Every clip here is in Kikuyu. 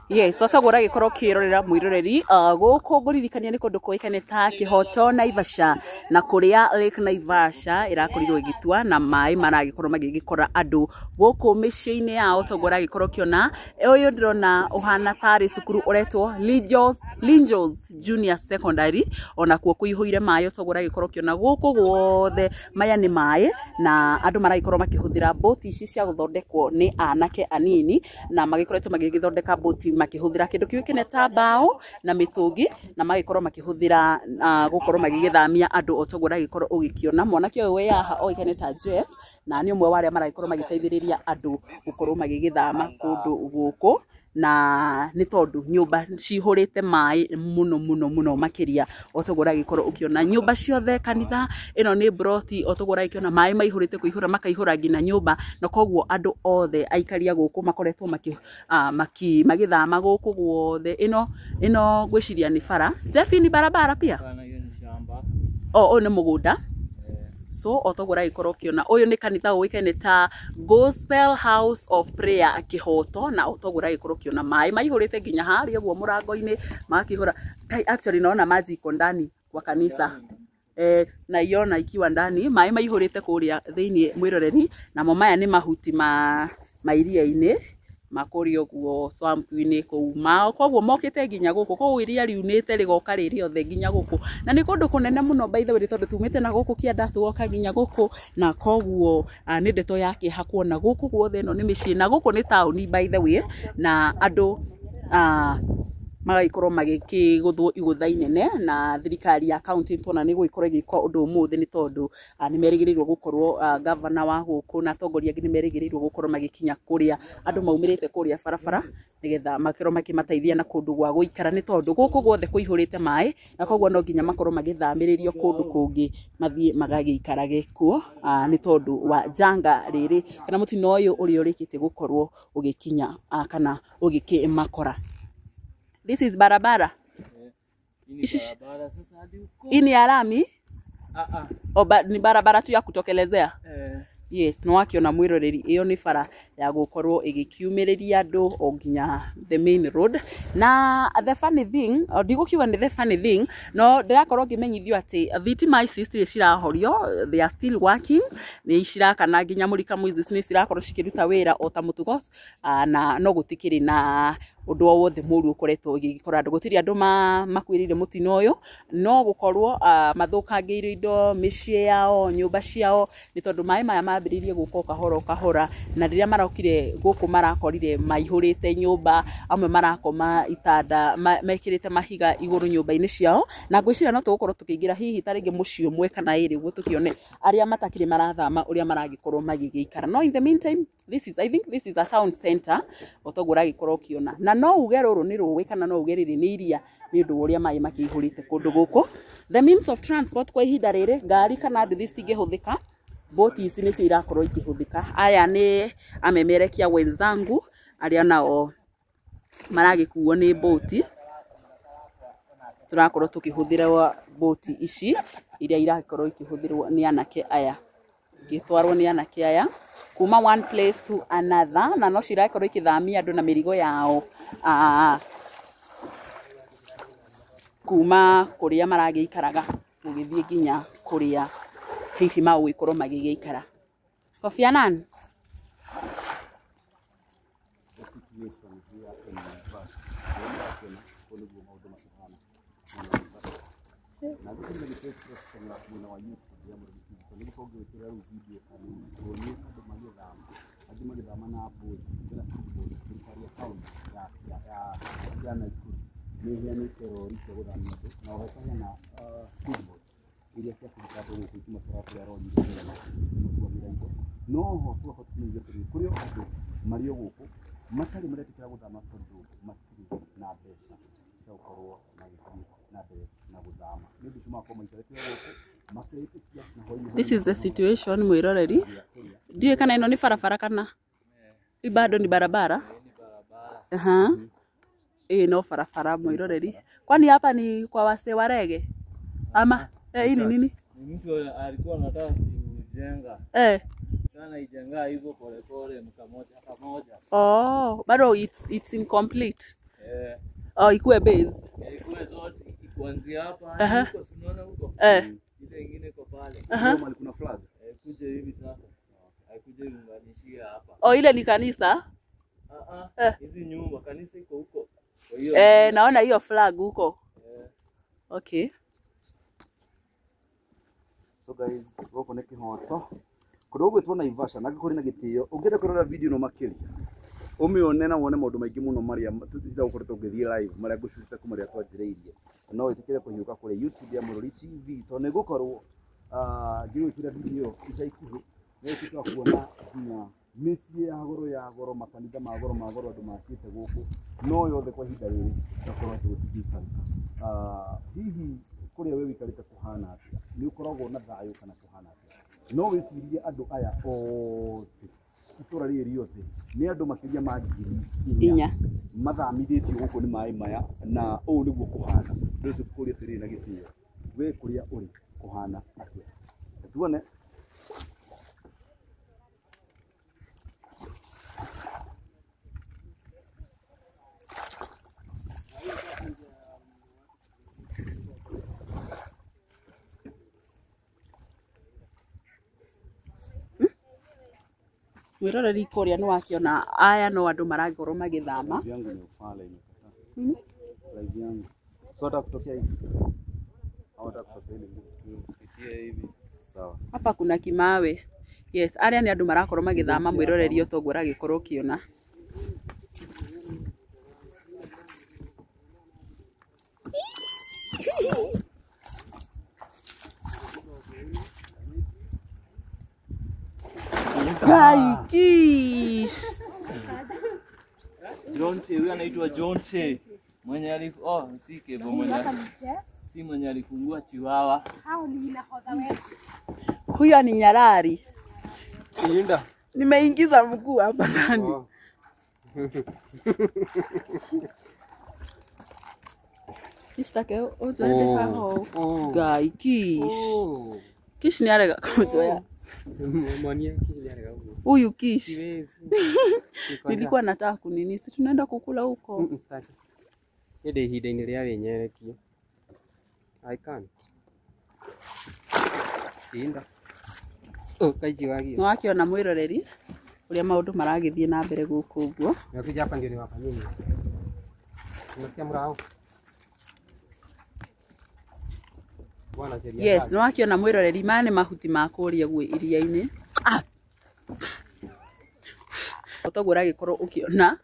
Yes, otaguo ũragĩkorwo ũkĩrorera mwĩroreri, gũkũ ngũririkania nĩ kũndũ kũĩkaine ta Kĩhoto Naivasha, na kũrĩa Lake Naivasha ĩrakorirwo ĩgĩtua na maĩ maragĩkorwo magĩgĩkora andũ gũkũ mĩciĩ-inĩ yao. Toguo ũragĩkorwo ũkĩona ũyũ ndĩrona ũhana tarĩ cukuru ũretwo Linjos Junior Secondary, onakuo kũihũire maĩ. Toguo ũragĩkorwo ũkĩona gũkũ guothe maya nĩ maĩ, na andũ maragĩkorwo makĩhũthĩra boti ici cia gũthondekwo nĩ anake anini, na magĩkoretwo magĩgĩthondeka boti makĩhũthĩra kĩndũ kĩũĩkaine ta mbaũ na mĩtũngi, na magĩkorwo makĩhũthĩra gũkorwo magĩgĩthamia andũ. O toguo ũragĩkorwo ũgĩkĩona mwanake ũyũ wĩ haha oĩkaine ta Jeff, na nĩ ũmwe wa arĩa maragĩkorwo magĩteithĩrĩria andũ gũkorwo magĩgĩthama kũndũ gũkũ, na nĩ tondũ nyũmba cihũrĩte maĩ mũno mũno mũno makĩria. O toguo ũragĩkorwo ũkĩona nyũmba ciothe, kanitha ĩno nĩ broti, o toguo ũragĩkĩona maĩ maihũrĩte kũihũra makaihũra nginya nyũmba, na koguo andũ othe aikari a gũkũ makoretwo magĩthama gũkũ guothe. Ĩno ngwĩciria nĩ bara. Jeff, ni barabara pia? O ũyũ nĩ mũgũnda. So o toguo ũragĩkorwo ũkĩona ũyũ nĩ kanitha ũĩkaine ta Gospel House of Prayer Kĩhoto, na o toguo ũragĩkorwo ũkĩona maĩ maihũrĩte nginya harĩa ũguo mũrango-inĩ makĩihũra. Actually naona maji iko ndani kwa kanisa, naiona ikiwa ndani, maĩ maihũrĩte kũrĩa thĩiniĩ mwĩroreri. Namo maya nĩ mahuti ma iria-inĩ makũrĩa ũguo swamp-inĩ kũu mao, koguo mokĩte nginya gũkũ. Koguo iria riunĩte rĩgoka rĩ rĩothe nginya gũkũ, na nĩ kũndũ kũnene mũno by the way, tondũ tumĩte na gũkũ kĩanda tũgoka nginya gũkũ, na koguo nĩ ndeto ya kĩeha kuona gũkũ guothe ĩno nĩ mĩciĩ, na gũkũ nĩ taũni by the way, na andũ magagĩkorwo magĩkĩgũthwo igũtha inene. Na thirikari ya county tuona nĩ gũgĩkorwo ĩgĩka ũndũ ũmũthĩ, nĩ tondũ nĩ merĩgĩrĩirwo gũkorwo gavana wa gũkũ na atongoria angĩ nĩ merĩgĩrĩirwo gũkorwo magĩkinya kũrĩa andũ maumĩrĩte kũrĩa barabara, nĩgetha makorwo makĩmateithia na kũndũ gwa gũikara, nĩ tondũ gũkũ guothe kũihũrĩte maĩ, na koguo no nginya makorwo magĩthamĩrĩrio kũndũ kũngĩ mathiĩ magagĩikarage kuo, nĩ tondũ wa janga rĩrĩ kana mũtino ũyũ ũrĩa ũrĩkĩtie gũkorwo ũgĩkinya kana ũgĩkĩmakora. This is barabara. Hii ni ya lami? Ni barabara tu ya kutokelezea? Yes, no wakiona mwiroreri iyo ni bara ya gukorwo igikiumiriria andu o nginya the main road. Na the funny thing, ndigukiuga ni the funny thing, no ndirakorwo ngimenyithio ati thitima ici citirĩ cirahorio, they are still working, ni cirakana nginya mũrika ici ni cirakorwo cikiruta wĩra o ta mũtugo, na no gũtikĩrĩ na ũndũ o wothe mũru ũkoretwo ũgĩkora andũ. Gũtirĩ andũ makuĩrĩire mũtino ũyũ, no gũkorwo mathũkangĩirio indo, mĩciĩ yao, nyũmba ciao, nĩ tondũ maĩ maya mambĩrĩirie gũka o kahora o kahora, na rĩrĩa marokire gũkũ marakorire maihũrĩte nyũmba, amwe marakoma itanda mekĩrĩte mahiga igũrũ nyũmba-inĩ ciao. Na ngwĩciria no tũgũkorwo tũkĩingĩra hihi ta rĩngĩ mũciĩ ũmwe kana ĩrĩ ũguo, tũkĩone arĩa matakĩrĩ marathama ũrĩa maragĩkorwo magĩgĩikara. No in the meantime, this is, I think this is a town center, o toguo ũragĩkorwo ũkĩona. Na no uge rũrũ nĩ rũĩ kana no uge rĩrĩ nĩ iria, nĩ ũndũ wa ũrĩa maĩ makĩihũrĩte kũndũ gũkũ. The means of transport kwa ihinda rĩrĩ, ngari kana nduthi citingĩhũthĩka, boti ici nĩcio irakorwo ikĩhũthĩka. Aya nĩ amemerekia wenzangu arĩa nao maragĩkuo nĩ boti. Tũrakorwo tũkĩhũthĩra boti ici iria irakorwo ikĩhũthĩrwo nĩ anake aya, igĩtwarwo nĩ anake aya kuma one place to another, na no cirakorwo ikĩthamia andũ na mĩrigo yao kuma kũrĩa maragĩikaraga gũgĩthiĩ nginya kũrĩa hihi magũgĩkorwo magĩgĩikara. Kofi Annan. This is the situation mwiroreri. Ndiũĩ kana ĩno nĩ barabara kana bado ni barabara. Ĩĩ no barabara mwiroreri. Kwani hapa ni kwa wasee wa rege ama hii ni nini? Ni mtu alikuwa anataka kujenga. Sana ijenga hivyo pole pole mkamoja kamoja. Oh, bado it's incomplete. Oh, ikuwe base. Ikuwe zote kuanzia hapa hadi huko, unaona huko? Ile ingine iko pale. Ndio kuna flag. Kuja hivi sasa. Haikuja iunganishia hapa. Oh, ile ni kanisa? Hizi nyumba kanisa iko huko. Kwa hiyo naona hiyo flag huko. Okay. So guys, goko nĩ Kĩhoto kũndũ gũgwĩtwo Naivasha na kũrĩ na gĩtĩo. Ũngĩenda kwĩrora video no makĩria ũmĩone na wone maũndũ maingĩ mũno marĩa tũkoretwo ngĩthiĩ live marĩa ngũcutĩte kuma rĩrĩa twanjĩrĩirie, no wĩtĩkĩre kũhiũka kũrĩ YouTube ya Mũrũri TV tondũ nĩ ngũkorwo ngĩgwĩkĩra video ica ikuhĩ nĩ gũtuĩka kuona nginya mĩciĩ ya goro makanitha ma goro andũ makĩte gũkũ no yothe kwa ihinda rĩrĩ gakorwo atĩ gũtingĩikarĩka. Hihi kũrĩa we wĩikarĩte kũhana atĩa? Nĩ ũkoragwo na thayũ kana kũhana atĩa? No wĩcirie andũ aya othe itũra rĩrĩ rĩothe nĩ andũ makĩria ma 4,000 mathamithĩtio gũkũ nĩ maĩ maya na ũũ nĩguo kũhana. Rĩu ũcio kũria atĩrĩrĩ na gĩtĩo, we kũrĩa ũrĩ kũhana atĩa? Tuone. Mwiroreri kuria ni wakiona aya no andu maragĩkorwo magĩthama. Live yangu ni ufala imekataa. Live yangu. So hata kutokea hivi. Au hata kutokea ile kupitia hivi. Sawa. Hapa kuna kimawe. Yes, aria ni andu marakorwo magĩthama mwiroreri ũtoguo ũragĩkorwo ũkĩona. Kish. Jonte, huyu anaitwa Jonte. Mwenye alifu si Kevo mwenye. Si mwenye alifungua Chihuahua. Hao ni nahodha wetu. Huyo ni nyarari. Linda. Nimeingiza mguu hapa ndani. Ishtake ojoe haho. Gai kish. Kish ni arega kuzoea. Mwania kish ni arega huko. Huyu kish. Nilikuwa nataka kunini, si tunaenda kukula huko. Sitaki. Ede ihinda-inĩ rĩa wĩnyerekia. I can't. Inda. Oh, kaiji wagio. Nĩwakiona mwĩroreri ũrĩa maũndũ maragĩthiĩ na mbere gũkũ ũguo. Nimekuja hapa ndio niwafanyie nini? Unasikia mrao? Bwana sheria. Yes, nĩwakiona mwĩroreri maya nĩ mahuti ma kũrĩa guo iria-inĩ. Ũtoguo ũragĩkorwo ũkĩona.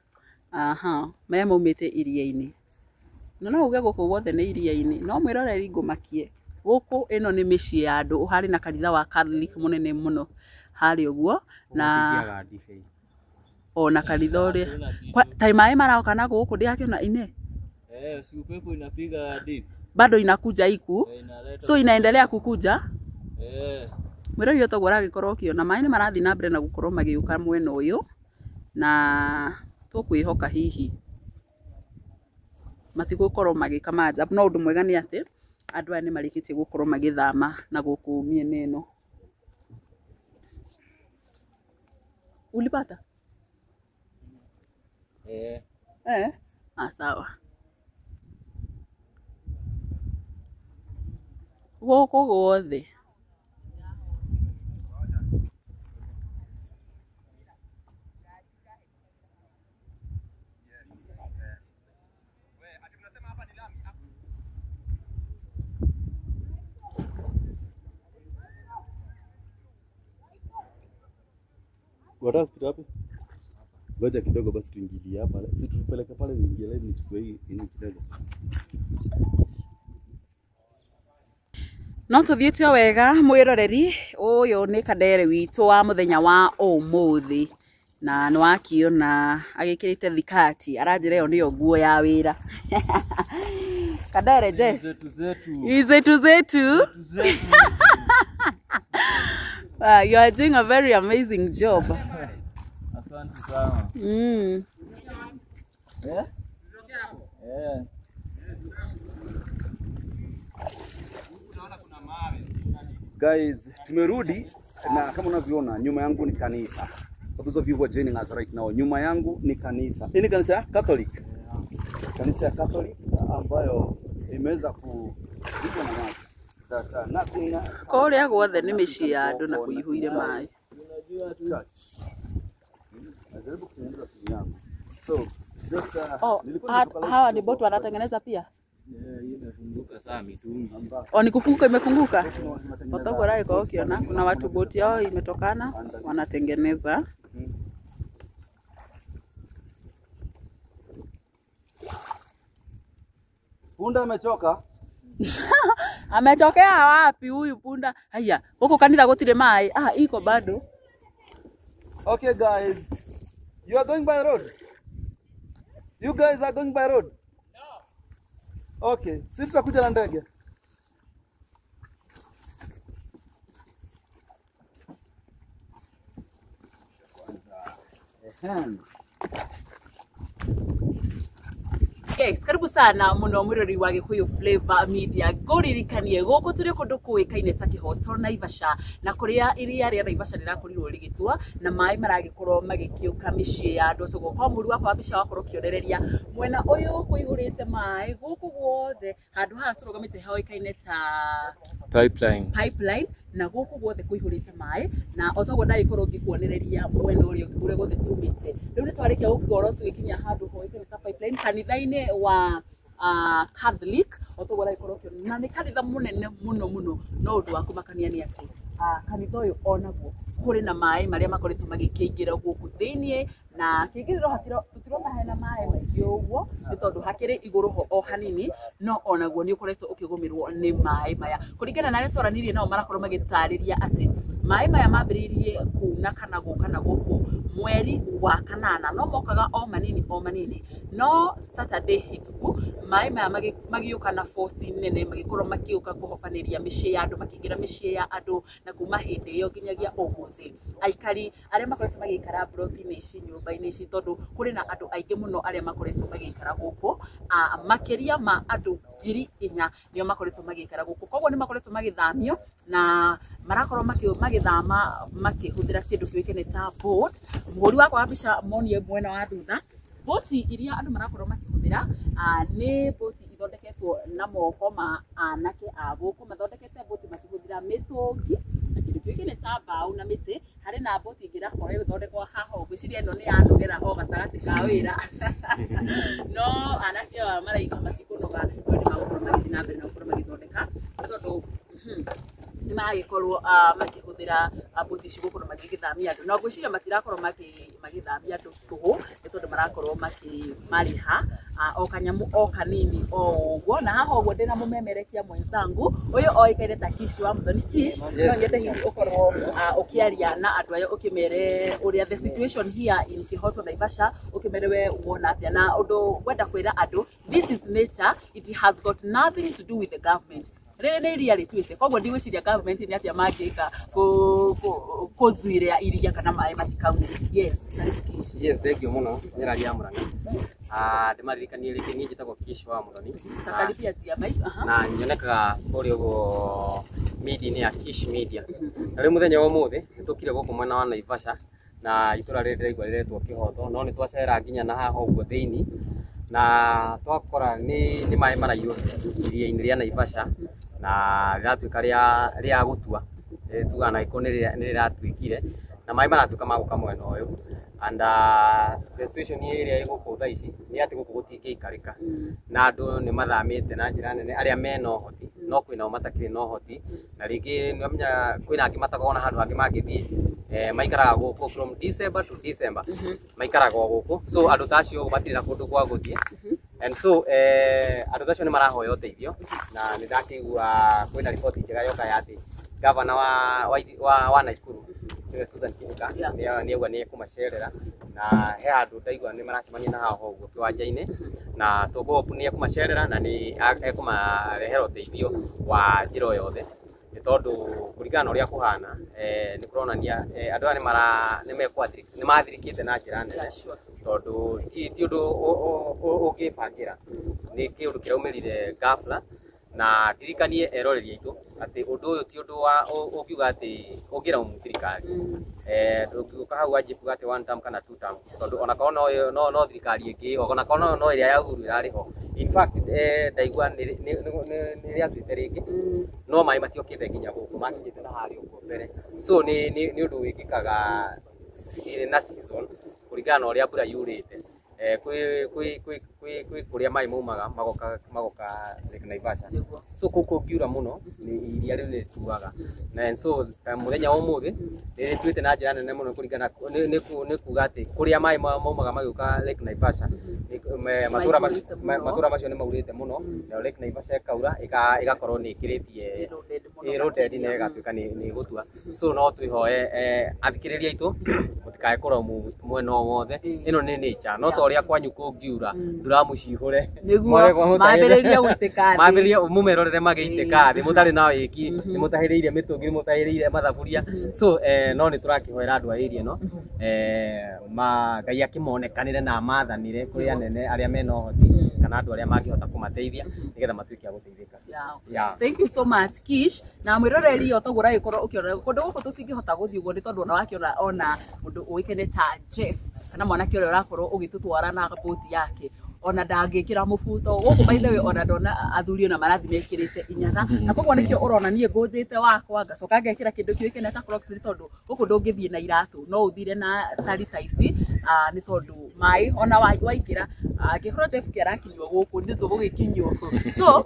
Aha, maya maumĩte iria-inĩ. Na no uge gũkũ guothe nĩ iria-inĩ. No mwĩroreri ngũmakie. Gũkũ ĩno nĩ mĩciĩ ya andũ, harĩ na kanitha wa Catholic mũnene mũno harĩa ũguo na ona kanitha ũrĩa ta maĩ maroka na gũkũ ndĩrakĩona ine. Si upepo inapiga deep. Bado inakuja iku. So inaendelea kukuja. Mwĩroreri ũtoguo ũragĩkorwo ũkĩona maĩ nĩ marathiĩ na mbere na gũkorwo magĩũka mwena ũyũ na tũkwĩhoka hihi matigũkorwo magĩka maajabu. No ũndũ mwega nĩ atĩ andũ aya nĩ marĩkĩtie gũkorwo magĩthama na gũkũ mĩena ĩno. Ulipata? Sawa. Gũkũ guothe. Unataka kupita wapi? Ngoja kidogo basi tuingilie hapa. Si tupeleke pale niingie live nichukue hii ini kidogo. No tuthiĩte o wega mwĩroreri, ũyũ nĩ Kandere witũ wa mũthenya wa ũmũthĩ na nĩ wakiona agĩkĩrĩte thikati, aranjĩra ĩyo nĩyo nguo ya wĩra. Kandere je? Zetu zetu. Zetu zetu. You are doing a very amazing job. Asante sana. Guys, tumerudi na kama unavyoona nyuma yangu ni kanisa. For those of you who are joining us right now, nyuma yangu ni kanisa. Hii ni kanisa ya Catholic. Kanisa ya Catholic ambayo imeweza kupigwa na maji. That nothing Kũrĩa guothe nĩ mĩciĩ ya andũ na kũihũire maĩ. Unajua tu church. Najaribu kutengeneza simu yangu. So just Oh, nilikuwa nimetoka live hawa ni kidogo, boti wanatengeneza pia. Hii imefunguka saa mitungi. ambapo O ni kufunguka imefunguka. tunatengeneza Otogo raiko ukiona kuna watu boti yao imetokana wanatengeneza. Punda amechoka. Amechokea wapi huyu punda? Haya, huko kanitha gutire maĩ. Ah, iko bado. Okay guys, you are going by road. You guys are going by road. Okay, sisi tutakuja na ndege. Ehem. Yes, karibu sana muno mwirori wa Gikuyu Flavor Media. Ngũririkanie gũkũ tũrĩ kũndũ kũĩkaine ta Kĩhoto Naivasha, na kũrĩa iria rĩa Naivasha rĩrakorirwo rĩgĩtua na maĩ maragĩkorwo magĩkĩũka mĩciĩ ya andũ. Toguo kwa mũru wakwa wa mbica wakorwo ũkĩonereria mwena ũyũ kũihũrĩte maĩ gũkũ guothe, handũ haha tũrũgamĩte hoĩkaine ta Pipeline. Pipeline, na gũkũ guothe kũihũrĩte maĩ, na o toguo ndagĩkorwo ngĩkuonereria mwena ũrĩa ũngĩ kũrĩa guothe tumĩte. Rĩu nĩ twarĩkia gũkorwo tũgĩkinya handũ hoĩkaine ta Pipeline kanitha-inĩ wa Catholic, o toguo ndagĩkorwo ũkĩona, na nĩ kanitha mũnene mũno mũno, no ũndũ wa kũmakania nĩ atĩ kanitha ũyũ onaguo kũrĩ na maĩ marĩa makoretwo magĩkĩingĩra gũkũ thĩiniĩ, na kĩingĩrĩro tũtirona hena maĩ maingĩ ũguo nĩ tondũ hakĩrĩ igũrũ ho o hanini, no onaguo nĩ ũkoretwo ũkĩgũmĩrwo nĩ maĩ maya. Kũringana na arĩa twaranirie nao, marakorwo magĩtarĩria atĩ maĩ maya mambĩrĩirie kuna kana gũka na gũkũ mweri wa kanana, no mokaga o manini o manini, no Saturday hĩtũku maĩ maya magĩũka na force nene, magĩkorwo makĩũka kũhobanĩria mĩciĩ ya andũ, makĩingĩra mĩciĩ ya andũ, na kuma hĩndĩ ĩyo nginyagia ũmũthĩ aikari arĩa makoretwo magĩikara mburoti-inĩ ici, nyũmba-inĩ ici, tondũ kũrĩ na andũ aingĩ mũno arĩa makoretwo magĩikara gũkũ, makĩria ma andũ 4,000 nĩo makoretwo magĩikara gũkũ. Koguo nĩ makoretwo magĩthamio na marakorwo magĩthama makĩhũthĩra kĩndũ kĩũĩkaine ta boat. Mũhũri wakwa wa mbica monie mwena wa thutha boti iria andũ marakorwo makĩhũthĩra, nĩ boti ithondeketwo na moko ma anake a gũkũ, mathondekete boti makĩhũthĩra mĩtũngi na kĩndũ kĩũĩkaine ta mbaũ na mĩtĩ. Harĩ na boti ĩngĩ ĩrakorwo ĩgĩthondekwo haha ũguo, ngwĩciria ĩno nĩ yanogera o gatagatĩ ka wĩra, no anake aya maraiga matikũnoga, no nĩ magũkorwo magĩthiĩ na mbere na gũkorwo magĩthondeka, nĩ tondũ nĩ maragĩkorwo makĩhũthĩra boti ici gũkorwo magĩgĩthamia andũ, na ngwĩciria matirakorwo magĩthamia andũ tũhũ, nĩ tondũ marakorwo makĩmarĩha o kanyamũ o kanini o ũguo. Na haha ũguo ndĩna mũmemerekia mwenzangu ũyũ oĩkaine ta Kish wa Muthoni. Kish, no nyende hihi ũkorwo ũkĩaria na andũ aya, ũkĩmere ũrĩa the situation here in Kihoto Naivasha, ũkĩmere we wona atĩa, na ũndũ ngwenda kwĩra andũ, this is nature, it has got nothing to do with the government. Rĩrĩ nĩ iria rĩtuĩte, koguo ndigwĩciria government nĩ atĩa mangĩka kũzuiria iria kana maĩ matikaune. Yes, karibu Kish. Yes, thank you mũno nyĩraria Mũrang'a. Ndĩmaririkanie rĩngĩ niĩ njĩtagwo Kish wa Mũthoni. Takaribia tia mic. Aha. Na nyonekaga kũrĩa ũguo media-inĩ ya Kish Media. Na rĩu mũthenya wa ũmũthĩ nĩ tũkire gũkũ mwena wa Naivasha na itũra rĩrĩ ndĩraigua rĩretwo Kĩhoto, no nĩ twacera nginya na haha ũguo thĩinĩ na twakora nĩ maĩ maraiyũra iria-inĩ rĩa Naivasha na rĩratuĩka rĩa gũtua. Tugaga na gĩkũyũ nĩ rĩratuĩkire na maĩ maratuĩka ma gũka mwena ũyũ, and the situation ĩrĩa ĩ gũkũ thaa ici nĩ atĩ gũkũ gũtingĩikarĩka na andũ nĩ mathamĩte na njĩra nene arĩa mena ũhoti, no kwĩnao matakĩrĩ na ũhoti, na rĩngĩ nĩwamenya kwĩna angĩ matakoragwo na handũ hangĩ mangĩthiĩ, maikaraga gũkũ from December to December, maikaraga o gũkũ, so andũ ta acio matirĩ na kũndũ gwa gũthiĩ, and so andũ ta acio nĩ marahoya ũteithio, na nĩ ndakĩigua kwĩna riboti njega yoka ya atĩ gavana wa Nakuru nĩwe Susan Kihika nĩaugua nĩ ekũmacerera, na he handũ ndaigua nĩ maracemania na haha ũguo kĩwanja-inĩ, na tũkũ nĩ ekũmacerera na nĩ ekũmarehera ũteithio wa njĩra o yothe, nĩ tondũ kũringana na ũrĩa kũhana nĩ kũronania andũ aya nĩ mathirĩkĩte na njĩra nene, tondũ ti ũndũ ũngĩbangĩra, nĩ kĩũndũ kĩraumĩrire ghafla. Na ndirikanie eroreri aitũ atĩ ũndũ ũyũ ti ũndũ wa ũngiuga atĩ ũngĩraumu thirikari. Ndũngĩũka hau wanjie kuga atĩ one term kana two term, tondũ ona korwo no thirikari ĩngĩ ĩho, ona korwo no ĩrĩa ya Uhuru ĩrarĩ ho. In fact, ndaigua nĩ rĩatuĩte rĩngĩ, no maĩ matiokĩte nginya gũkũ, makinyĩte na harĩa ũguo mbere. So nĩ ũndũ wĩkĩkaga na season kũringana na ũrĩa mbura yurĩte. Kwĩ kũrĩa maĩ maumaga magoka Lake Naivasha. So kũu kũngiura mũno nĩ iria rĩu nĩ rĩtuaga. Na so ta mũthenya wa ũmũthĩ nĩ rĩtuĩte na njĩra nene mũno, kũringana nĩ kuga atĩ kũrĩa maĩ maumaga magĩũka Lake Naivasha, matũra macio nĩ maurĩte mũno, nayo Lake Naivasha ĩkaura, ĩgakorwo nĩ ĩkĩrĩtie eroded na ĩgatuĩka nĩ ĩgũtua. So no twĩhoye athikĩrĩria aitũ mũtikae kũraumu mwena o wothe, ĩno nĩ nature. No ta ũrĩa kwanyu kũngiura nduramu cihũre, nĩguo mambĩrĩrie gũitĩka thĩ, mambĩrĩrie mũmerorere magĩitĩka thĩ mũtarĩ na wĩki, nĩ mũtahĩrĩire mĩtũngi, nĩ mũtahĩrĩire mathaburia. So no nĩ tũrakĩhoera andũ a area ĩno, ma Ngai akĩmonekanĩre na amathanire kũrĩ anene arĩa mena ũhoti kana andũ arĩa mangĩhota kũmateithia nĩgetha matuĩke a gũteithĩka. Yeah. Thank you so much, Kish. Na mwĩroreri, o toguo ũragĩkorwo ũkĩona, kũndũ gũkũ tũtingĩhota gũthiĩ ũguo, nĩ tondũ ona wakĩona ona mũndũ ũĩkaine ta Jeff kana mwanake ũrĩa ũrakorwo ũgĩtũtwara na bũti yake, ona ndangĩkĩra mũbuto gũkũ. By the way, ona ndona athuri ona marathiĩ mekĩrĩte inyatha, na koguo nĩkĩo ũrona niĩ ngũnjĩte wakwa ngacoka ngekĩra kĩndũ kĩũĩkaine ta Crocs, nĩ tondũ gũkũ ndũngĩthiĩ na iratũ, no ũthire na tari ta ici, nĩ tondũ maĩ ona waingĩra, angĩkorwo Jeff kĩarakinywo gũkũ, ithuĩ tũgũgĩkinywo. So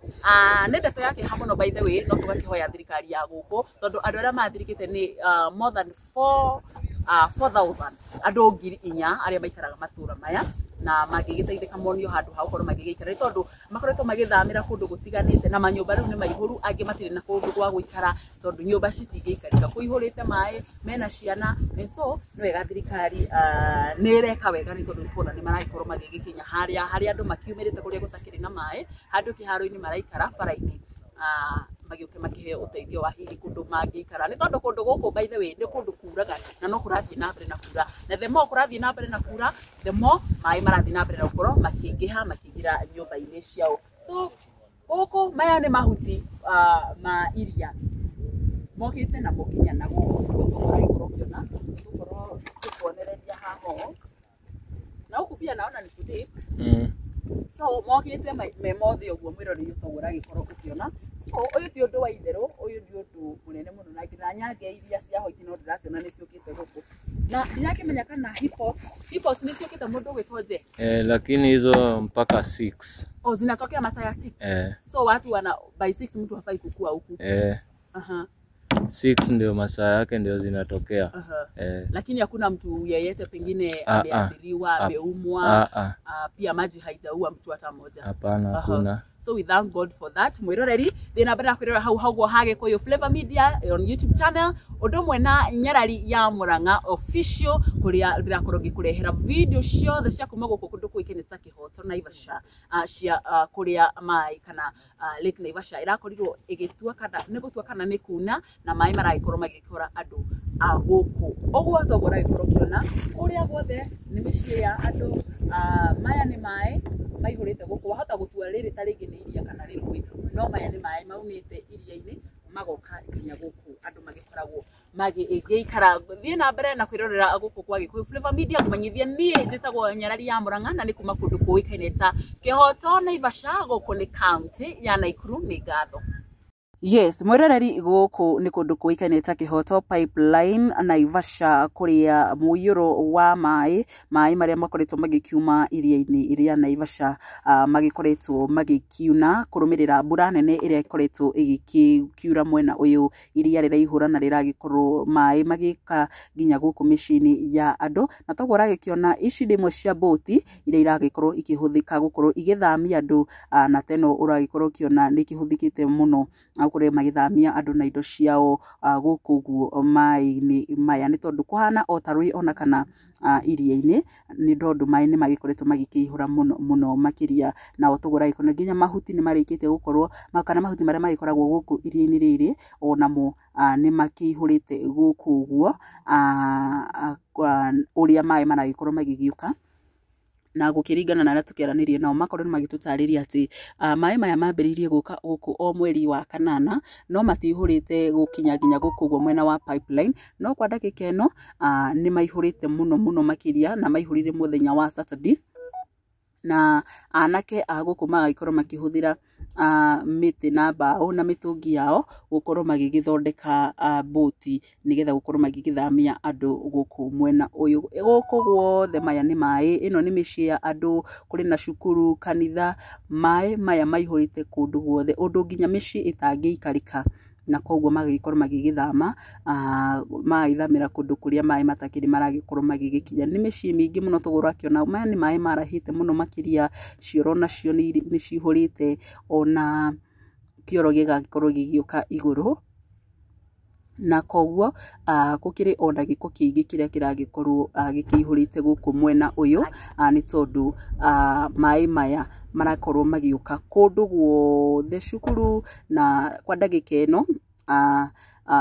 nĩ ndeto ya kĩeha mũno, by the way, no tũgakĩhoya thirikari ya gũkũ, tondũ andũ arĩa mathirikĩte nĩ more than 4,000, andũ 4,000 arĩa maikaraga matũra maya, na mangĩgĩteithĩka monio handũ ha gũkorwo magĩgĩikara, nĩ tondũ makoretwo magĩthamĩra kũndũ gũtiganĩte na manyũmba rĩu nĩ maihũru, angĩ matirĩ na kũndũ gwa gũikara tondũ nyũmba citingĩikarĩka, kũihũrĩte maĩ, mena ciana. And so nĩ wega thirikari nĩ ĩreka wega, nĩ tondũ nĩtuona nĩ maragĩkorwo magĩgĩkinya harĩa harĩa andũ makiumĩrĩte kũrĩa gũtakĩrĩ na maĩ, handũ kĩharo-inĩ maraikara bara-inĩ, magĩũke makĩheo ũteithio wa hihi kũndũ mangĩikara, nĩ tondũ kũndũ gũkũ, by the way, nĩ kũndũ kuraga na no kũrathiĩ na mbere na kura, na the more kũrathiĩ na mbere na kura, the more maĩ marathiĩ na mbere na gũkorwo makĩingĩha makĩingĩra nyũmba-inĩ ciao. So gũkũ maya nĩ mahuti ma iria mokĩte na mũkinya na gũkũ, tũkorwo ũkĩona, tũkorwo tũkuonereria haha ũũ, na gũkũ pia naona ni kũdeep. So mokĩte me mothe ũguo, mwĩroreri, ũtoguo ũragĩkorwo ũkĩona. So ũyũ ti ũndũ wa itherũ, ũyũ nĩ ũndũ mũnene mũno, na nginya nyange iria cia hoiti no ndĩraciona nĩ ciũkĩte gũkũ, na ndirakĩmenya kana hippos nĩ ciũkĩte, mũndũ ũgwĩtwo Jeff. Lakini hizo mpaka 6. Oh, zinatokea masaa ya 6? Eh. So watu wana by 6 mtu hafai kukua huku? Eh, 6 ndio masaa yake ndio zinatokea. Eh. Lakini hakuna mtu yeyote pengine Ah, ah. ameathiriwa, ameumwa? Ah, ah. Pia maji haijaua mtu hata mmoja? Hapana, hakuna. So we thank God for that. Mwiroreri, thiĩ na mbere na kwĩrora hau haguo ha Gĩkũyũ Flavor Media on YouTube channel, ũndũ ũmwe na Nyarari ya Murang'a Official, kũrĩa ndĩrakorwo ngĩkũrehera video ciothe cia kuma gũkũ kũndũ kũĩkaine ta Kĩhoto Naivasha, cia kũrĩa maĩ kana Lake Naivasha ĩrakorirwo ĩgĩtua kana nĩ gũtua kana nĩ kuna, na maĩ maragĩkorwo magĩkora andũ a gũkũ ũguo toguo ũragĩkorwo ũkĩona kũrĩa guothe nĩ mĩciĩ ya andũ. Maya nĩ maĩ maihũrĩte gũkũ, wahota gũtua rĩrĩ ta rĩngĩ nĩ iria kana nĩ rũĩ, no maya nĩ maĩ maumĩte iria-inĩ magoka nginya gũkũ andũ magĩkoragwo magĩikara. Thiĩ na mbere na kwĩrorera gũkũ kwa Gĩkũyũ Flavor Media. Kũmenyithia niĩ njĩtagwo Nyarari ya Murang'a, na nĩ kuma kũndũ kũĩkaine ta Kĩhoto Naivasha, gũkũ nĩ kaunti ya Naikuru. Nĩ ngatho. Yes, mwĩroreri, gũkũ nĩ kũndũ kũĩkaine ta Kĩhoto Pipeline Naivasha, kũrĩa mũiyũro wa maĩ, maĩ marĩa makoretwo magĩkiuma iria-inĩ rĩa Naivasha, magĩkoretwo magĩkiuna kũrũmĩrĩra mbura nene ĩrĩa ĩkoretwo ĩgĩkiura mwena ũyũ. Iria rĩraihũra na rĩragĩkorwo maĩ magĩka nginya gũkũ mĩciĩ-inĩ ya andũ, na toguo ũragĩkĩona ici nĩ imwe cia mbũti iria iragĩkorwo ikĩhũthĩka gũkorwo igĩthamia andũ, na teno ũragĩkorwo ũkĩona nĩ ikĩhũthĩkĩte mũno gũkorwo magĩthamia andũ na indo ciao gũkũ ũguo maĩ-inĩ maya, nĩ tondũ kũhana o ta rũĩ ona kana iria-inĩ, nĩ tondũ maĩ nĩ magĩkoretwo magĩkĩihũra mũno mũno makĩria. Na o toguo ũragĩkora nginya mahuti nĩ marĩkĩtie gũkorwo kana mahuti marĩa magĩkoragwo gũkũ iria-inĩ rĩrĩ onamo nĩ makĩihũrĩte gũkũ ũguo, ũrĩa maĩ maragĩkorwo magĩgĩũka. Na gũkĩringana na arĩa tũkĩaranĩria nao makorwo nĩ magĩtũtarĩria atĩ maĩ maya mambĩrĩirie gũka gũkũ o mweri wa kanana, no matihũrĩte gũkinya nginya gũkũ ũguo mwena wa pipeline, no kwa ndagĩka ĩno nĩ maihũrĩte mũno mũno makĩria, na maihũrire mũthenya wa Saturday. Na anake a gũkũ magagĩkorwo makĩhũthĩra mĩtĩ na mbaũ na mĩtũngi yao gũkorwo magĩgĩthondeka boti nĩgetha gũkorwo magĩgĩthamia andũ gũkũ mwena ũyũ. Gũkũ guothe maya nĩ maĩ, ĩno nĩ mĩciĩ ya andũ, kũrĩ na cukuru, kanitha, maĩ maya maihũrĩte kũndũ guothe ũndũ nginya mĩciĩ ĩtangĩikarĩka, na koguo magagĩkorwo magĩgĩthama, magagĩthamĩra kũndũ kũrĩa maĩ matakĩrĩ maragĩkorwo magĩgĩkinya. Nĩ mĩciĩ mĩingĩ mũno tũguo ũrakĩona, maya nĩ maĩ marahĩte mũno makĩria, cioro nacio nĩ cihũrĩte, ona kĩoro gĩgagĩkorwo gĩgĩũka igũrũ, na koguo gũkĩrĩ ona gĩko kĩingĩ kĩrĩa kĩragĩkorwo gĩkĩihũrĩte gũkũ mwena ũyũ, nĩ tondũ maĩ maya marakorwo magĩũka kũndũ guothe, cukuru. Na kwa ndagĩka ĩno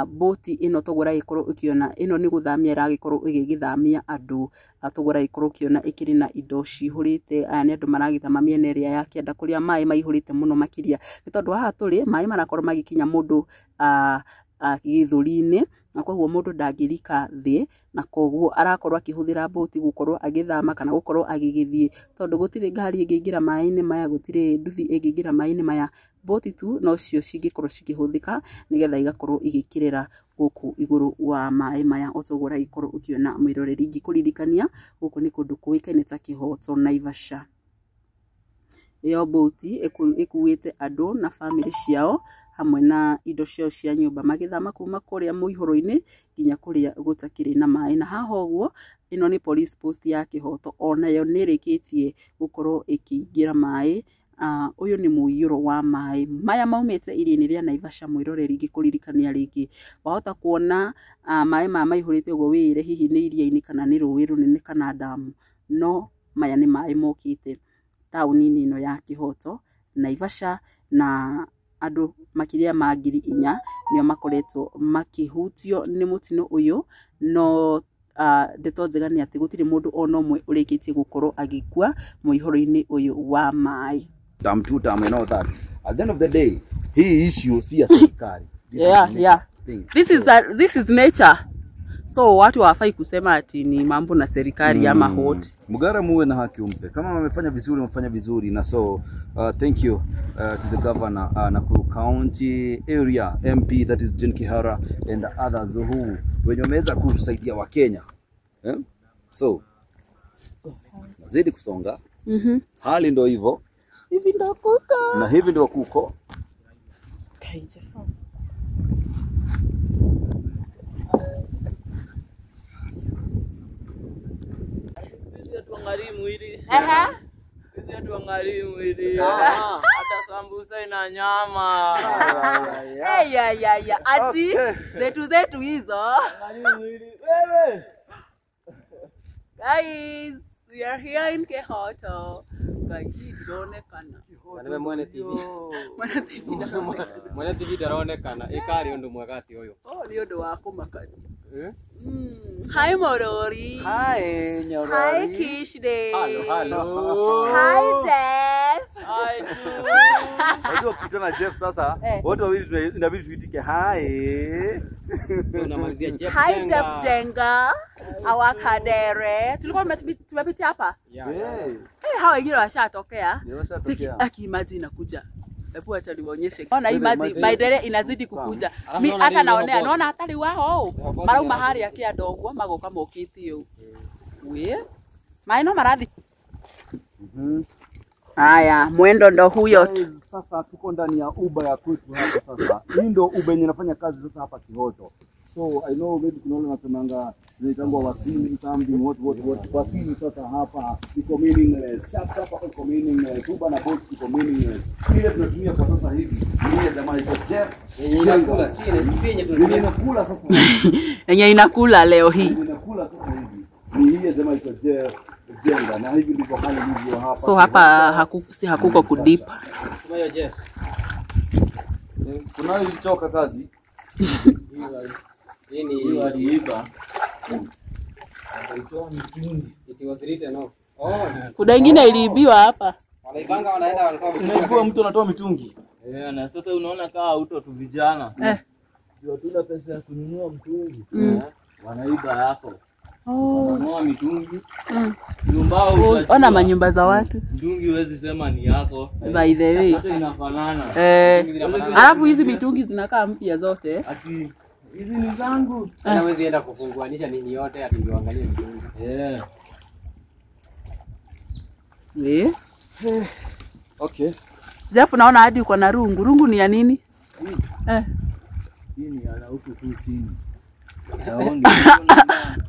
boti ĩno toguo ũragĩkorwo ũkĩona, ĩno nĩ gũthamia ĩragĩkorwo ĩgĩgĩthamia andũ, toguo ũragĩkorwo ũkĩona ĩkĩrĩ na indo cihũrĩte. Aya nĩ andũ maragĩthama mĩena ĩrĩa ya kĩanda kũrĩa maĩ maihũrĩte mũno makĩria, nĩ tondũ haha tũrĩ maĩ marakorwo magĩkinya mũndũ gĩthũri-inĩ, na koguo mũndũ ndangĩrika thĩ, na koguo arakorwo akĩhũthĩra boti gũkorwo agĩthama kana gũkorwo agĩgĩthiĩ, tondũ gũtirĩ ngari ĩngĩingĩra maĩ-inĩ maya, gũtirĩ nduthi ĩngĩingĩra maĩ-inĩ maya, boti tu nocio cingĩkorwo cikĩhũthĩka nĩgetha igakorwo igĩkĩrĩra gũkũ igũrũ wa maĩ maya, o toguo ũragĩkorwo ũkĩona mwĩroreri. Ngĩkũririkania gũkũ nĩ kũndũ kũĩkaine ta Kĩhoto Naivasha. Ĩyo boti ĩkuĩte andũ na bamĩrĩ ciao hamwe na indo ciao cia nyũmba, magĩthama kuma kũrĩa mũihũro-inĩ nginya kũrĩa gũtakĩrĩ na maĩ. Na haha ũguo ĩno nĩ police post ya Kĩhoto, onayo nĩ ĩrĩkĩtie gũkorwo ĩkĩingĩra maĩ. Ũyũ nĩ mũiyũro wa maĩ maya maumĩte iria-inĩ rĩa Naivasha. Mwĩroreri, ngĩkũririkania rĩngĩ, wahota kuona maĩ maya maihũrĩte ũguo wĩĩre hihi nĩ iria-inĩ kana nĩ rũĩ rũnene kana ndamu, no maya nĩ maĩ mokĩte taũni-inĩ ĩno ya Kĩhoto Naivasha, na andũ makĩria ma 4,000 nĩo makoretwo makĩhutio nĩ mũtino ũyũ. No ndeto njega nĩ atĩ gũtirĩ mũndũ ona ũmwe ũrĩkĩtie gũkorwo agĩkua mũihũro-inĩ ũyũ wa maĩ. Term two, term and all that. At the end of the day, hii issue si ya serikali. This is thing. This is nature. So watu hawafai kusema ati ni mambo na serikali ama hot. Mugara muwe na haki umpe. Kama wamefanya vizuri, wamefanya vizuri. Na so thank you to the governor Nakuru County area MP, that is Jane Kihara, and the others who wenye wameweza kusaidia Wakenya. Eh? So nazidi kusonga. Hali ndio hivyo. Hivi ndio kuko. Na hivi ndio kuko. Hata sambusa ina nyama. Ya. Ati zetu hizo. Guys, we are here in Kihoto. Guys, ndironekana. Mwene mwene TV. Mwene TV ndaronekana. Mwene TV ndaronekana. Ikari undu mwega ati uyu. Oh, ni undu wa kumakania. Hi Morori. Hi Nyorori. Hi Kishde. Hello, hello. Hi Jeff. Hi too. Unajua ukikutana na Jeff sasa, wote wawili inabidi tuitike hi. So unamalizia Jeff Hi Jenga. Jeff Jenga. Our kadere. Tulikuwa tumepitia hapa? Yeah. Hey. Hao wengine washatokea. Washatokea. Aki imagine inakuja. Hebu acha niwaonyeshe. Ona imagine by the way inazidi kukuja. Mi Alafu hata naona naonea, ile naona hatari wao. Rehoboth Marauma ni hari akia ndogwa magoka mokite u. We. Maĩ no marathi. Haya, mwendo ndo huyo. Guys, sasa tuko ndani ya Uber ya kwetu hapa sasa. Hii ndio Uber yenye inafanya kazi sasa hapa Kihoto. So I know maybe kuna wale wanasemanga zinaitangwa wasili something what. Wasili sasa hapa iko meaningless. Chap chap hapa iko meaningless. Uber na Bolt iko meaningless. Ile tunatumia kwa sasa hivi ni ile jamaa iko Jeff. Yenye inakula, si yenye Yenye tunatumia. inakula sasa hivi. Yenye inakula leo hii. Yenye inakula sasa hivi. Ni ile jamaa iko Jeff Jenga, na hivi ndivyo hali ilivyo hapa. So hapa si hakuko kudipa. Kama hiyo Jeff. Kunayo ilichoka kazi. Hii ni Hiyo aliiba. It was written off. Kuna ingine iliibiwa hapa. Wanaibanga wanaenda wanatoa mitungi. Inaibua mtu anatoa mitungi. Eh, na sasa unaona kama auto tu vijana. Ndio hatuna pesa ya kununua mtungi. Wanaiba yako. Wananunua mitungi. Nyumba Ona manyumba za watu. Mtungi huwezi sema ni yako. By the way. Hata inafanana. Alafu hizi mitungi zinakaa mpya zote. Ati hizi ni zangu. Hata huwezi enda kufunguanisha nini yote ati ndio angalie mitungi. Okay. Jeff, naona hadi uko na rungu. Rungu ni ya nini? Hii ni ana huku tu chini.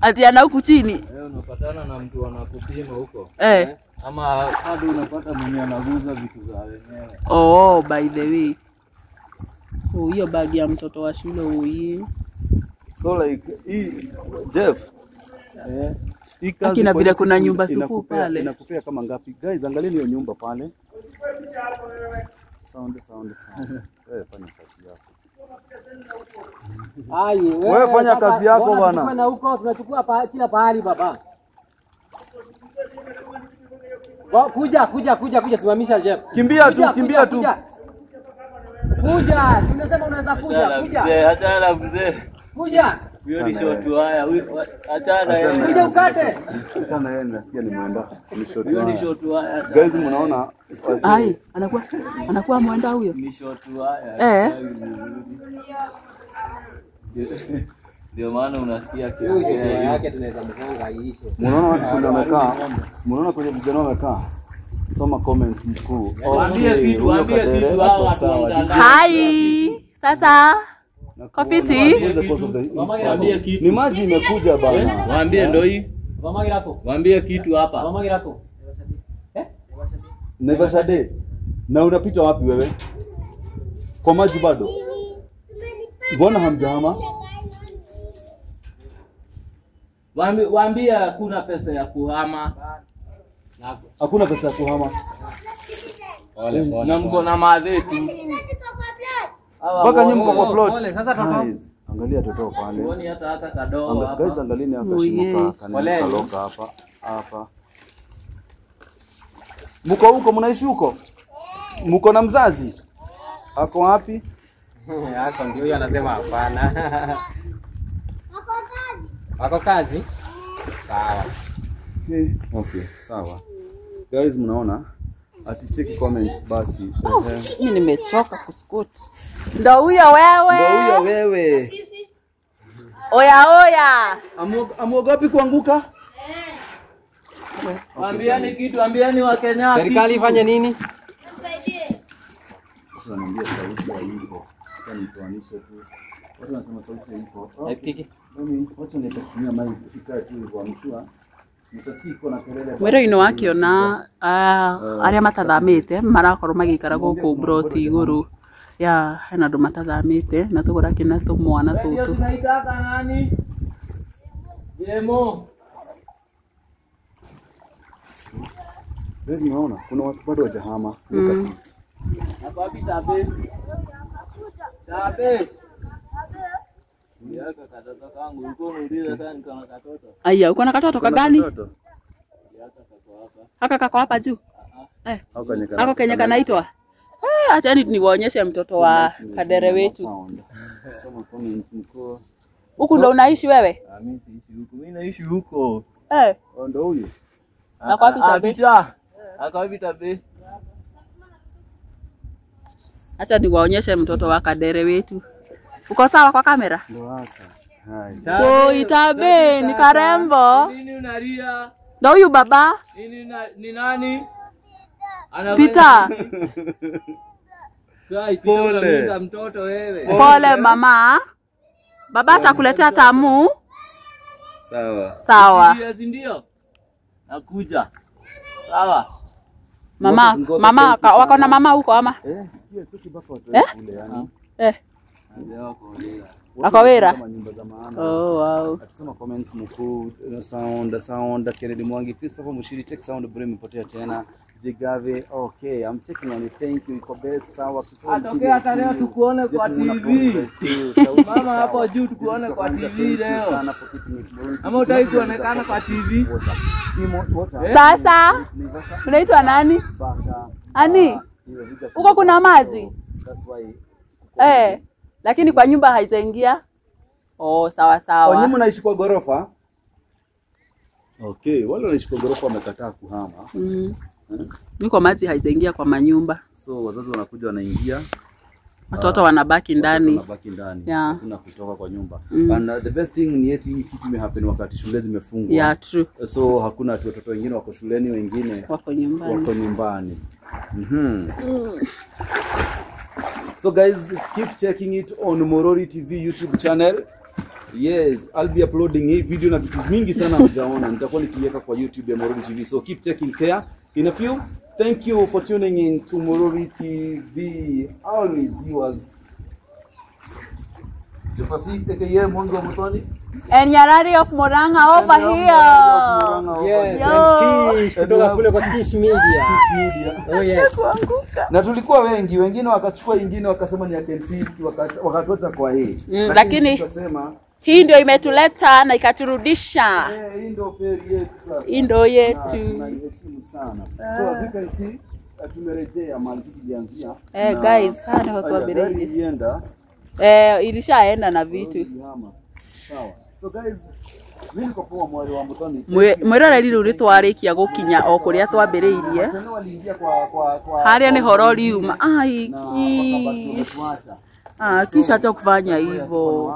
Ati ana huku chini? Unapatana na mtu anakupima huko. Ama bado unapata mwenye anaguza vitu za wenyewe. Oh, by the way. Oh, hiyo bagi ya mtoto wa shule hii. So like hii Jeff. Hii kazi Akina vile kuna nyumba suku pale. Inakupea kama ngapi? Guys, angalieni hiyo nyumba pale. Sound. Wewe fanya kazi yako. Ai, wewe fanya kazi yako bwana. Na huko tunachukua kila pahali baba. Kuja simamisha Jeff. Kimbia tu, kimbia tu. Kuja, tunasema unaweza kuja, kuja. Achana mzee. Kuja. Huyo ni short wire, huyo achana yeye. Kuja ukate. Achana yeye, nasikia ni mwenda. Ni short Huyo ni wire. short wire. Guys, mnaona? Ai, anakuwa mwenda huyo. Ni short wire. Ndio maana unasikia kiongea yake tunaweza mgonga iishe. Mnaona watu kwenye wamekaa? Mnaona kwenye vijana wamekaa? Soma comment mkuu. Waambie kitu, waambie kitu hao watu wa mtandao. Hi. Sasa Kofiti. Ni maji imekuja bana. Waambie ndio hii. Waambie kitu hapa. Naivasha Day. Na unapita wapi wewe? Kwa maji bado? Mbona hamjahama? Waambie hakuna pesa ya kuhama. Hakuna pesa ya kuhama. Na mko na madhetu. Mpaka nyinyi mko kwa plot. Pole, sasa toto. Angalia toto pale. Uone hata kadogo hapa. Guys, angalieni hapa shimo kaloka hapa. Hapa. Mko huko, mnaishi huko? Mko na mzazi? Ako wapi? Ako ndio huyo anasema hapana. Ako kazi. Ako kazi? Sawa. Okay, sawa. Guys, mnaona? Ati check comments basi. Mimi nimechoka kuscoot. Ndio huyo wewe. Ndio huyo wewe. Oya oya. Amuogopi kuanguka? Ambieni kitu, ambieni wa Kenya. Serikali ifanye nini? Tusaidie. Tunaambia sauti haiko. Nitoanishe tu. Watu wanasema sauti haiko. Haisikiki. Mimi wacha nitatumia mic ikae tu hivyo amshua. Mwĩrĩ-inĩ wakiona arĩa matathamĩte marakorwo magĩikara gũkũ mburoti igũrũ ya hena andũ matathamĩte na tũgũrakĩna tũmwana tũtũ. Tunaitaka nani? Jemo. Guys, mnaona kuna watu bado hawajahama. Look at this. Hapa wapi tabe? Tabe. Yaka katoto kangu uko unauliza sana niko na katoto. Aya, uko na katoto kagani? Katoto. Yaka kako hapa. Haka kako hapa juu. Hako kenye kanaitwa. Achani niwaonyeshe mtoto wa Kadere wetu. Huku ndo unaishi wewe? Mimi siishi huku. Mimi naishi huko. Ndo huyu. Na kwa wapi tabe? Ako wapi tabe? Acha niwaonyeshe mtoto wa Kadere wetu. Uko sawa kwa kamera? Ndo haka. Hai. Oi, Tabe, ni karembo. Nini unalia? Ndo huyu baba? Nini ni nani? Peter. Pole. Mtoto wewe. Pole mama. Baba atakuletea tamu. Sawa. Sawa. Ndio. Nakuja. Sawa. Mama, mama wako na mama huko ama? Sio tu kibaka watu kule yani. Ako wĩra? Nyumba za maana. Oh, wow. Atusoma comments mkuu sound sound Kennedy Mwangi Christopher Mushiri check sound bro imepotea tena. Jigave okay I'm checking on it thank you iko best sawa. Atokea hata leo tukuone kwa TV. Mama hapo juu tukuone kwa TV leo. Ama utaki kuonekana kwa TV? Sasa unaitwa nani? Ani? Huko kuna maji? Eh, lakini kwa nyumba haitaingia. Oh, sawa sawa. Kwa nyumba naishi kwa gorofa? Okay, wale wanaishi kwa gorofa wamekataa kuhama. Niko maji haitaingia kwa manyumba. So wazazi wanakuja wanaingia. Watoto wanabaki ndani. Wanabaki ndani. Yeah. Hakuna kutoka kwa nyumba. And the best thing ni eti hii kitu imehappen wakati shule zimefungwa. Yeah, true. So hakuna watoto wengine wako shuleni, wengine wako nyumbani. Wako nyumbani. So guys, keep checking it on Murori TV YouTube channel. Yes, I'll be uploading hii video na vitu mingi sana mjaona. Nitakuwa nikiweka kwa YouTube ya Murori TV. So keep checking there. In a few, thank you for tuning in to Murori TV. Always yours. Jefasi aka Mwangi wa Muthoni. And Nyarari of Murang'a over here. Yes, Yo. and Kish kutoka kule kwa Kish Media. Oh yes. Na tulikuwa wengi, wengine wakachukua ingine wakasema ni ya Kempinski, wakatuacha kwa hii. Lakini tukasema hii ndio imetuleta na ikaturudisha. Hii ndio feri yetu sasa. Hii ndio yetu. Tunaiheshimu sana. So as you can see, tumerejea mahali tulianzia. Guys, hapa ni kwa Gari ilienda. Ilishaenda na vitu. Sawa. So guys, mimi niko poa mwari wa Muthoni. Mwiroreri rĩu nĩtwarĩkia gũkinya o kũrĩa twambĩrĩirie. Harĩa nĩ horo riuma. Ai, kisha acha kufanya hivyo.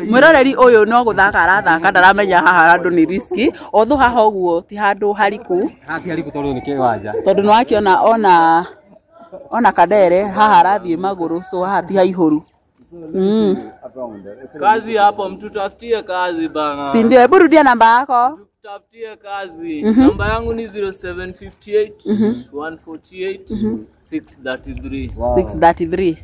Mwiroreri ũyũ no gũthaka arathaka ndaramenya haha handũ nĩ riski. Although haha ũguo ti handũ hariku. Haha ti hariku tondũ nĩ kĩwanja. Tondũ nĩwakĩona ona Kadere haha arathiĩ magũrũ, so haha ti haihũru. Kazi hapo, mtu tafutie kazi bana. Si ndio? Hebu rudia namba yako. Tafutie kazi. Namba yangu ni 0758 148 633. 633.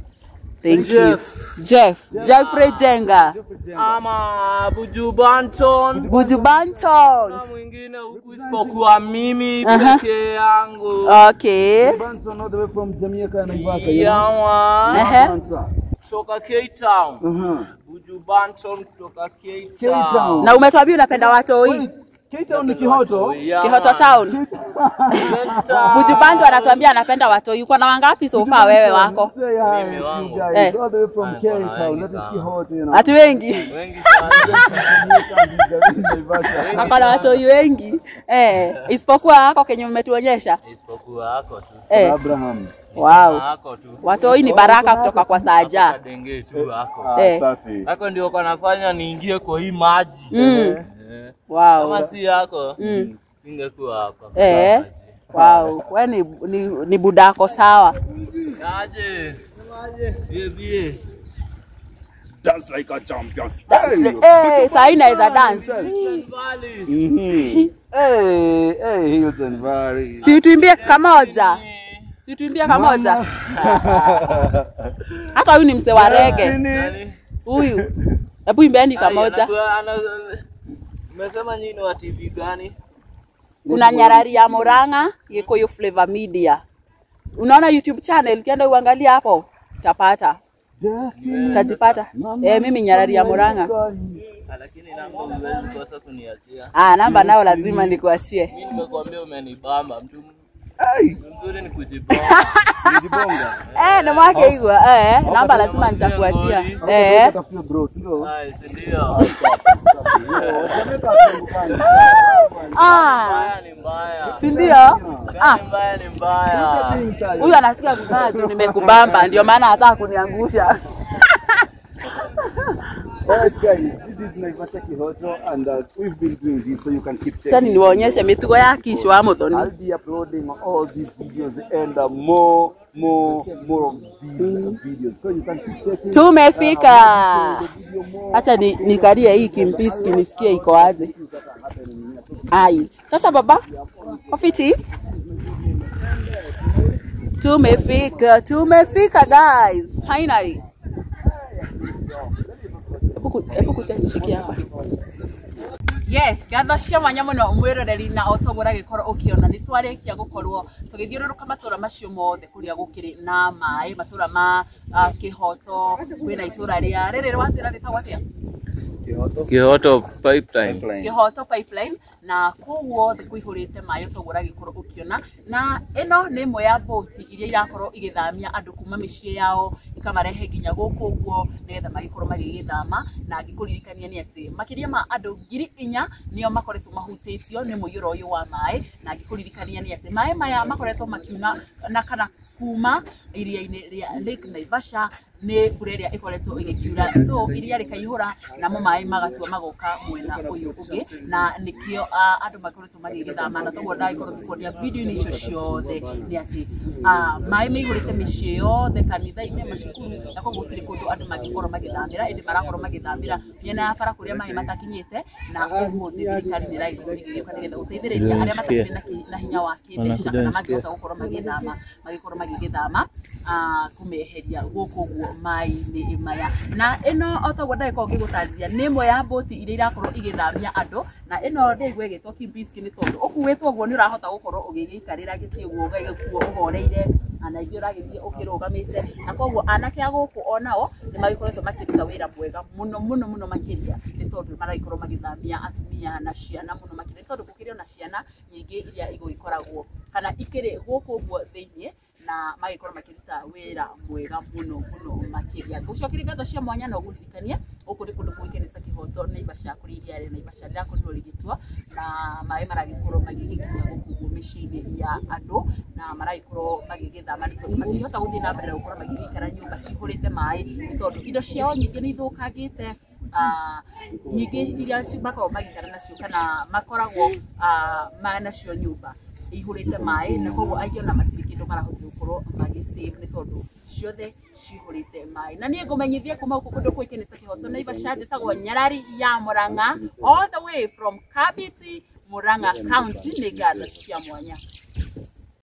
Thank you. Jeff. Jeffrey Jenga. Ama Bujubanton. Bujubanton. Na mwingine huku isipokuwa mimi peke yangu. Okay. Bujubanton all the way from Jamaica na Naivasha. Yeah. Kutoka Cape Town. Bujubanton kutoka Cape Town. Na umetuambia unapenda watoi. Cape Town ni Kihoto. Kihoto Town. Bujubanton anatuambia anapenda watoi. Uko na wangapi so far wewe wako? Mimi wangu. All the way from Cape Town. That is Kihoto, you know. Watu wengi. Wengi sana. Hapana watoi wengi. Isipokuwa hako kenye umetuonyesha. Isipokuwa hako tu. Abraham. Wow. Watoi ni baraka kutoka kwa Saja. Kadenge tu hako. Safi. Hako ndio kanafanya niingie kwa hii maji. Wow. Kama si yako, singekuwa hapa. Wow. Wewe ni budako sawa. Aje. Bie. Dance like a champion. Sahi naweza dance. Hey, Hills and Valleys. Si tuimbie kamoja. Si tuimbie kamoja. Hata huyu ni mzee wa reggae. Huyu. Hebu imbeeni kamoja. Umesema nyinyi wa TV gani? Kuna Nyarari ya Murang'a, Gikuyu Flavor Media. Unaona YouTube channel, ukienda uangalia hapo utapata. Utajipata. Mimi Nyarari ya Murang'a. Lakini namba huwezi kosa kuniachia. Namba nao lazima nikuachie. Mimi nimekuambia umenibamba mtu. Mzuri ni kujibonga. Kujibonga. Na mwake hiyo. Namba lazima nitakuachia. Bro, ndio. Ai, si ndio. Mbaya ni mbaya. Si ndio? Mbaya ni mbaya. Huyu anasikia vibaya tu nimekubamba ndio maana hataka kuniangusha. Alright guys, this is Naivasha Kihoto and we've been doing this so you can keep checking. Chani niwaonyeshe mitugo ya Kish wa Muthoni. I'll be uploading all these videos and more of these videos so you can keep checking. Tumefika. Acha nikarie hii Kimpiski nisikie iko aje. Ai, sasa baba, ofiti. Tumefika, tumefika guys, finally. Hebu kuja nishikie hapa. Yes, ngatho cia mwanya muno mwiroreri na otoguo ũragĩkorwo ũkĩona nĩ twarĩkia gũkorwo tũgĩthiũrũrũka matũra macio mothe kũrĩa gũkĩrĩ na maĩ, matũra ma Kĩhoto, kwĩna itũra rĩa rĩrĩ rwatwĩra rĩtagwo atĩa? Kihoto pipeline. Kĩhoto pipeline, na kũu guothe kũihũrĩte maĩ otoguo ũragĩkorwo ũkĩona. Na ĩno nĩ ĩmwe ya boti iria irakorwo igĩthamia andũ kuma mĩciĩ yao ikamarehe nginya gũkũ ũguo nĩgetha magĩkorwo magĩgĩthama. Na ngĩkũririkania nĩ atĩ makĩria ma andũ 4,000 nĩo makoretwo mahutĩtio nĩ mũiyũro ũyũ wa maĩ. Na ngĩkũririkania nĩ atĩ maĩ maya makoretwo makiuna na kana kuma iria-inĩ rĩa Lake Naivasha nĩ mbura ĩrĩa ĩkoretwo ĩgĩkiura, so iria rĩkaihũra namo maĩ magatua magoka mwena ũyũ ũngĩ, na nĩkĩo andũ makoretwo magĩgĩthama. Na toguo ndagĩkorwo ngĩkuonia video-inĩ icio ciothe nĩ atĩ maĩ maihũrĩte mĩciĩ yothe, kanitha-inĩ, macukuru, na koguo gũtirĩ kũndũ andũ mangĩkorwo magĩthamĩra, ĩndĩ marakorwo magĩthamĩra mĩena ya bara kũrĩa maĩ matakinyĩte. Na ũmũthĩ thirikari nĩ ĩragĩkorwo ĩgĩgĩũka nĩgetha gũteithĩrĩria arĩa matakĩrĩ na hinya wa kĩmbeca kana mangĩhota gũkorwo magĩthama, magĩkorwo magĩgĩthama kũmeheria gũkũ ũguo maĩ-inĩ maya. Na ĩno otoguo ndagĩkorwo ngĩgũtarĩria nĩ ĩmwe ya boti iria irakorwo igĩthamia andũ, na ĩno ndĩigua ĩgĩtwo Kimbiski nĩ tondũ ũkuĩtwo ũguo nĩ ũrahota gũkorwo ũgĩgĩikarĩra gĩtĩ ũguo ũgagĩkuo ũhoreire, na ingĩ ũragĩthiĩ ũkĩrũgamĩte. Na koguo anake a gũkũ onao nĩ magĩkoretwo makĩruta wĩra mwega mũno mũno mũno makĩria, nĩ tondũ maragĩkorwo magĩthamia atumia na ciana mũno makĩria, nĩ tondũ gũkĩrĩ ona ciana nyingĩ iria igũgĩkoragwo kana ikĩrĩ gũkũ ũguo thĩiniĩ, na magĩkorwo makĩruta wĩra mwega mũno mũno makĩria. Ngũcokeria ngatho cia mwanya na ũgũririkania gũkũ nĩ kũndũ kũĩkaine ta Kĩhoto Naivasha, kũrĩa iria rĩa Naivasha rĩrakorirwo rĩgĩtua, na maĩ maragĩkorwo magĩgĩkinya gũkũ ũguo mĩciĩ-inĩ ya andũ, na maragĩkorwo magĩgĩthama nĩ tondũ matingĩhota gũthiĩ na mbere na gũkorwo magĩgĩikara nyũmba cihũrĩte maĩ, nĩ tondũ indo ciao nyingĩ nĩ ithũkangĩte. Nyingĩ iria makoragwo magĩikara nacio kana makoragwo nacio nyũmba ihũrĩte maĩ, na koguo aingĩ ona matirĩ kĩndũ marahota gũkorwo magĩ-save nĩ tondũ ciothe cihũrĩte maĩ. Na niĩ ngũmenyithie kuma gũkũ kũndũ kũĩkaine ta Kĩhoto Naivasha, njĩtagwo Nyarari ya Murang'a, all the way from Kabiti, Murang'a County. Nĩ ngatho cia mwanya.